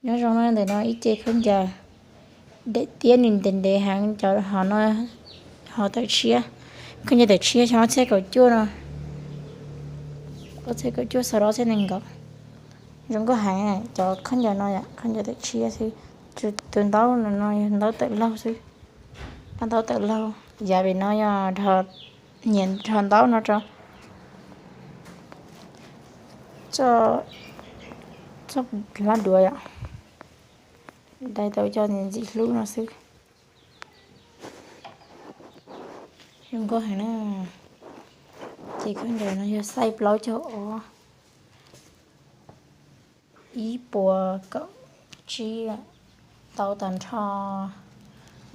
Nyob zoo na, ntawm no ib ce khaub ncaws daim tiab nws ntev ntev heev, cov hov no hov tawm tshiab, khaub ncaws tawm tshiab xyoo ob txhiab kaum cuaj no, ob txhiab kaum cuaj xaus rau ob txhiab nees nkaum. Zoo nkauj heev cov khaub ncaws no, khaub ncaws tawm tshiab xwb. Tus ntaub no yog ntaub tawm laug xwb, ntaub tawm laug. Yav pem no yog nyiam nrho ntaub no rau txoj hlab duav yom. Dai tau cov ntxim hlub no xwb. Zoo nkauj heev na. Ces khaub ncaws no yog xaij plaub caug ob, ib puas kaum tsib, tau tag nrho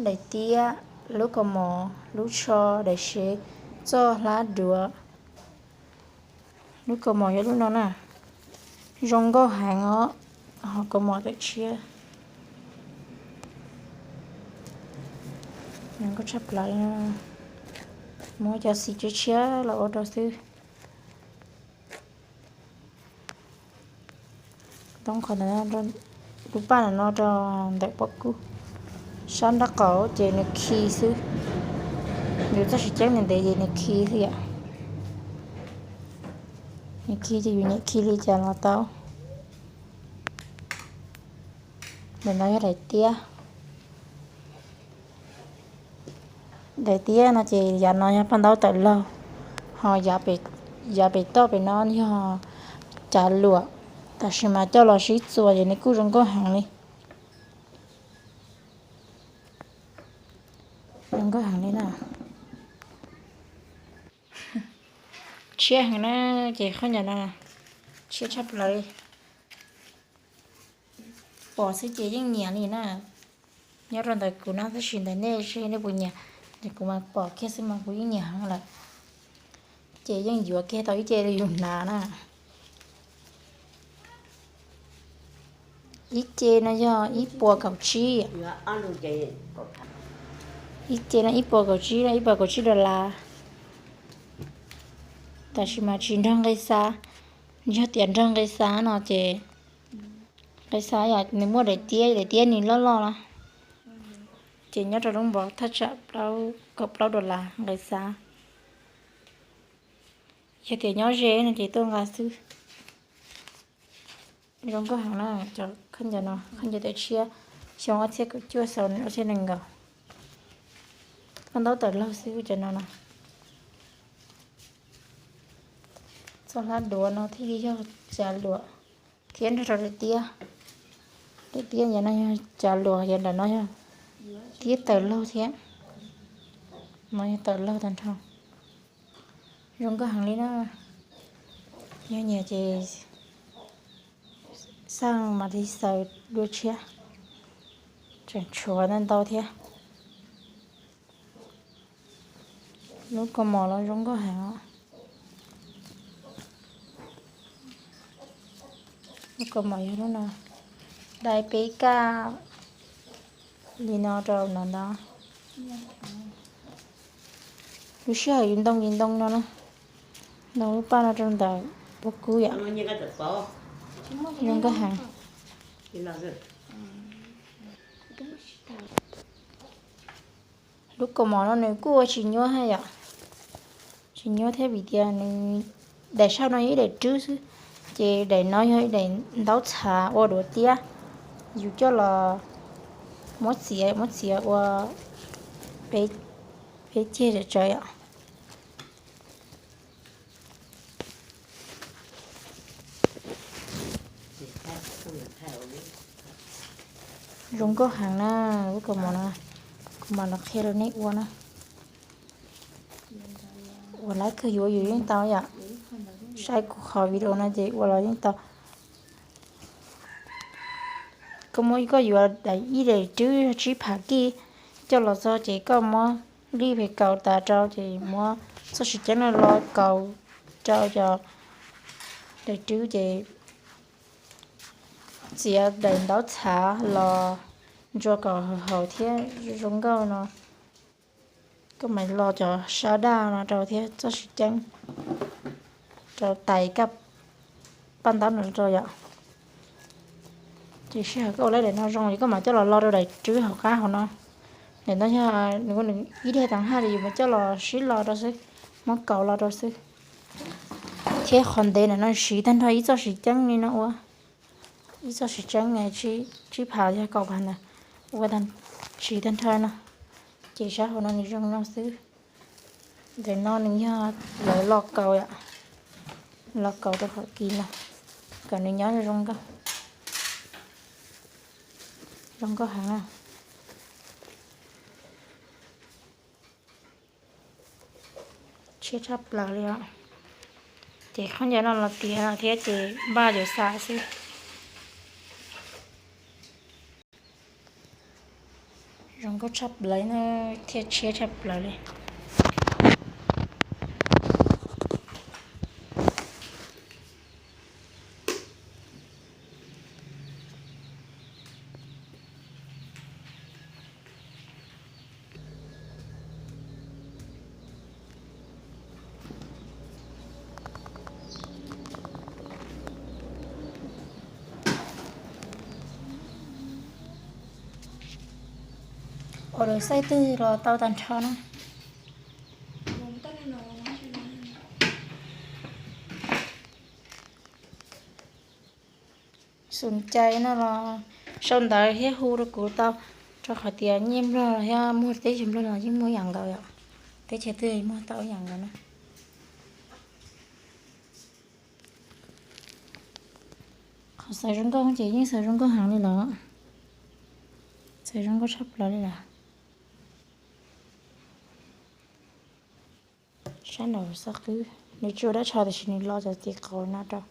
daim tiab, lub kaus mom, lub tsho, daim sev, txoj hlab duav. Lub kaus mom yog lub no na, zoo nkauj heev os, ho kaus mom tawm tshiab. Zoo nkauj tshaj plaws, muab cov xim tshiab tshiab los ua rau xwb. Toob qhov ntawm no, lub paj ntawm no rau ntawm pob kub, sab nraub qaum ces nws khi xwb. Yus txoj siv ceeb ntev ntev ces nws khi xwb yom. Nws khi ces yus niam khi li cas los tau. Ntawm no yog daim tiab. Daim tiab no ces yav no yog paj ntaub tawm laug, ho yav pem toj pem no yog cav luam, tab sis mas coj los sib txuas ces nws kuj zoo nkauj heev li. Zoo nkauj heev li na. Tshiab heev na, ces khaub ncaws no tshiab tshaj plaws li. Pom xwb ces yeej nyiam li na. Nyob rau ntawm kuv no tab sis ntawm nej seb nej puas nyiam, ces kuv mas pom kiag xwb mas kuv yeej nyiam heev lawm. Ces yeej yuav kiag tau ib ce li yus hnav na. Ib ce no yog ib puas kaum tsib. Ib ce no ib puas kaum tsib, ib puas kaum tsib dollar. Tab sis mas tsis nrog nqi xav, yog tias nrog nqi xav no ces nqi xav yom, nws muaj daim tiab, daim tiab nws loj loj los, ces nyob rau lub npov thaj tsam kaum plaub dollar nqi xav. Yog tias nyob ze no ces tuaj nqa xwb. Zoo nkauj heev na, cov khaub ncaws no, khaub ncaws tawm tshiab, xyoo ob txhiab kaum cuaj xaus ob txhiab nees nkaum. Paj ntaub tawm laug xwb cov no no. Txoj hlab duav no thiaj li yog cav luam thiab nrog rau daim tiab. Daim tiab yav no yog cav luam, yav nram no yog tiab tawm laug thiab. No yog tawm laug tag nrho. Zoo nkauj heev li na. Yog nyiam ces xaj mam li xaws dua tshiab, tseem tshuav ntau ntau thiab. Lub kaus mom los zoo nkauj heev os. Lub kaus mom yog lub no, dai peb kab li no rau no ntag. Lub sij hawm yus ntoo yus ntoo no na, ntoo lub paj no rau ntawm pob kub yom. Zoo nkauj heev. Lub kaus mom no nws kuj ua tsis nyuaj thiab yom, tsis nyuaj thiab vim tias nws daim sab no yog ib daim rwb xwb, ces daim no yog ib daim ntaub txhav ua duav tiab. Yus coj los muab txiav, muab txiav ua peb ceg tsawv yom. Zoo nkauj heev na, lub kaus mom no, kuv mam los qhia rau nej ua na. Ua lawv kawg yuav yus yeej tau yom. Saib kuv qhov video no ces ua los yeej tau. Koj muab koj yuav daim ib daim rwb tsib phav kij coj los txog ces koj muab lij pes kaus tas rau ces muab txoj siv ceeb no los kaus rau cov daim rwb ces txiav daim ntaub txhav los ntsuas kom haum thiab zoo nkauj no. Koj mam los cov sab daj no rau thiab txoj siv ceeb rau tais kab paj ntaub no rau yom. Ces sij hawm koj ua lawm daim no zoo ces koj mam coj los lo rau daim rwb hauv qab hauv no. Daim no yog nws ib daim tag haj li yus mam coj los sib lo rau xwb, muab kaus lo rau xwb. Thiab qhov ntev ntawm no siv tag nrho ib txoj siv ceeb li no ua, ib txoj siv ceeb tsib phav yog kaum phav ntawd, ua siv tag nrho no. Ces sab hauv no nws zoo no xwb. Ntawm no nws yog lawv lo kaus, lo kaus rau qhov kis no, kom nws nyob zoo nkauj, zoo nkauj heev na. Tshiab tshaj plaws li os. Ces khaub ncaws no los tiav no thiab ces npaj yuav xa xwb. Zoo nkauj tshaj plaws na, thiab tshiab tshaj plaws li. Ua lawv xaij twg los tau tag nrho na. Xum cai no los sau ntawv thiab hu rau kuv tau, rau qhov tias nyiaj Nplog thiab muag teb chaws Nplog los yeej muag ib yam nkaus yom. Teb chaws twg muag tau ib yam nkaus na. Qhov xaws zoo nkauj ces yeej xaws zoo nkauj heev li los, xaws zoo nkauj tshaj plaws li lawm. Sab nraum xab qwb nws tsis ua dab tsi tiam sis nws lo cov tiv qaub no rau.